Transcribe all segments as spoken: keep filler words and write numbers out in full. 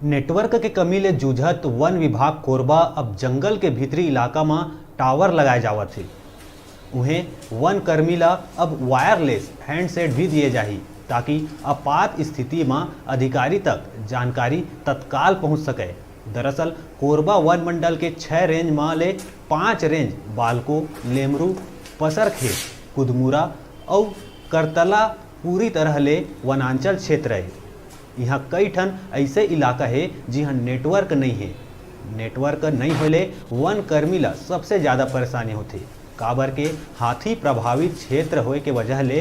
Network के कमी ले जूझत वन विभाग कोरबा अब जंगल के भीतरी इलाका म टावर लगाए जावत हे। उहें, वन कर्मी ला अब वायरलेस हैंडसेट भी दिए जाही, ताकि आपात स्थिति म अधिकारी तक जानकारी तत्काल पहुंच सके। दरअसल, कोरबा वन मंडल के छह रेंज म ले पांच रेंज, बालको, लेमरू, पसरखेत, कुदमुरा अउ करतला पूरी तरह ले वनांचल क्षेत्र हे। इहाँ कई ठन अइसे इलाका हे, जिहाँ नेटवर्क नइ हे। नेटवर्क नइ होए ले वन कर्मी ला सबसे ज्यादा परेशानी होथे, काबर के हाथी प्रभावित क्षेत्र होए के वजह ले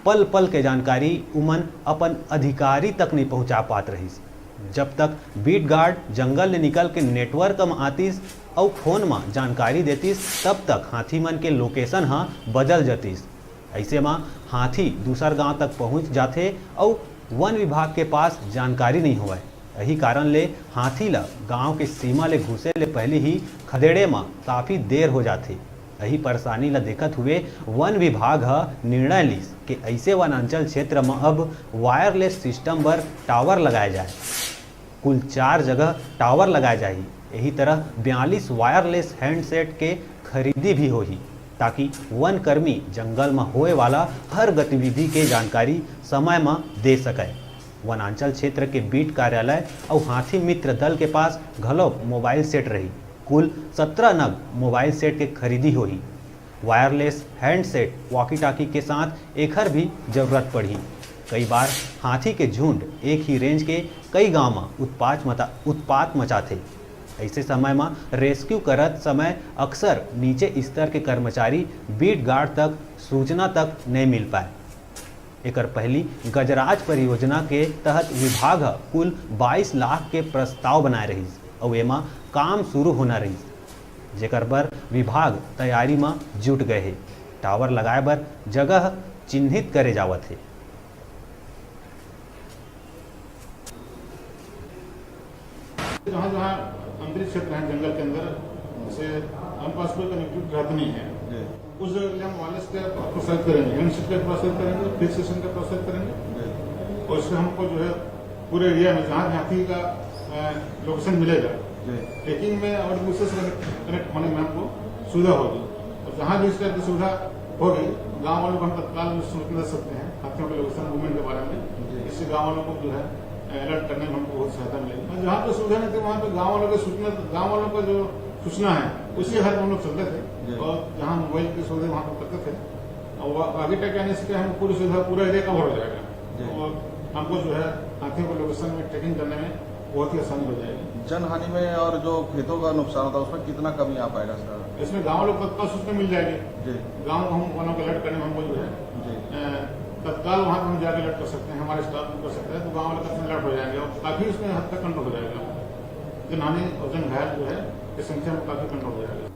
पल-पल के जानकारी उमन अपन अधिकारी तक नइ पहुंचा पात रहिस। जब तक बीट गार्ड जंगल ले निकल के नेटवर्क म आतिस अउ फोन म जानकारी देतिस, तब तक हाथी मन के लोकेशन ह बदल जतिस। अइसे म हाथी दूसर गांव तक पहुंच जाथे अउ वन विभाग के पास जानकारी नइ होवय। यही कारण ले हाथी ल गांव के सीमा ले घुसे ले पहिली ही खदेड़े म काफी देर हो जाथे। यही परेशानी ल देखत हुए वन विभाग ह निर्णय लिस कि अइसे वनांचल क्षेत्र म अब वायरलेस सिस्टम बर टावर लगाए जाए। कुल चार जगह टावर लगाए जाही। यही तरह बयालीस वायरलेस हैंडसेट के खरीदी भी होही, ताकि वन कर्मी जंगल म होए वाला हर गतिविधि के जानकारी समय म दे सकय। वनांचल क्षेत्र के बीट कार्यालय अउ हाथी मित्र दल के पास घलो मोबाइल सेट रही। कुल सत्रह नग मोबाइल सेट के खरीदी होही। वायरलेस हैंडसेट, वॉकी टॉकी के साथ एखर भी जरूरत पड़ही। कई बार हाथी के झुंड एक ही रेंज के कई गांव म उत्पात मता-, उत्पात मचाथे। अइसे समय म रेस्क्यू करत समय अक्सर नीचे स्तर के कर्मचारी बीट गार्ड तक सूचना तक नइ मिल पाए। एकर पहिली गजराज परियोजना के तहत विभाग ह कुल बाईस लाख के प्रस्ताव बनाए रहिस अउ एमा काम शुरू होना रहिस, जेकर बर विभाग तैयारी म जुट गए हे। टावर लगाए बर जगह चिन्हित करे जावत हे। जहाँ जहाँ अंतरिक्ष क्षेत्र हैं जंगल के अंदर, जैसे हमारे पास कोई कनेक्टिविटी रहती नहीं है, जी। उस जगह के लिए हम वायरलेस का प्रोसेस करेंगे, हैंडसेट का प्रोसेस करेंगे, फिक्स स्टेशन का प्रोसेस करेंगे। जी। और इससे हमको जो है पूरे एरिया में जहाँ हाथी का लोकेशन मिलेगा, जी। ट्रेकिंग में और दूसरे से कनेक्ट होने में हमको सुविधा होगी। और जहाँ भी इस टाइप की सुविधा होगी, गाँव वालों को हम तत्काल में सूचना दे सकते हैं हाथियों के लोकेशन मूवमेंट के बारे में। जी। इससे गाँव वालों को जो है अलर्ट करने में हमको बहुत सहायता मिलेगी। और जहाँ पे सुविधा नहीं थी, वहाँ पे गाँव वालों की सूचना, गाँव वालों का जो सूचना है, उसी आधार पर हम लोग चलते थे। जी। और जहाँ मोबाइल की सुविधा, वहाँ पर करते थे। और वा-, वाकी टाकी आने से क्या है, हमको पूरी सुविधा, पूरा एरिया कवर हो जाएगा। जी। और हमको जो है हाथियों को लोकेशन में ट्रेकिंग करने में बहुत ही आसानी हो जाएगी। जनहानि में और जो खेतों का नुकसान होता है, उसमें कितना कमी आ पाएगा सर? इसमें गाँव लोग तत्काल सूचना मिल जाएगी। जी। गाँव को हम, वालों को अलर्ट करने में हमको जो है, जी। अ, तत्काल वहाँ पे हम जाके अलर्ट कर सकते हैं, हमारे स्टाफ को कर सकते हैं, तो गाँव वाले तत्काल अलर्ट हो जाएंगे और काफ़ी उसमें हद तक कंट्रोल हो जाएगा। जनहानि और जन घायल जो है, इस संख्या में काफ़ी कंट्रोल हो जाएगा।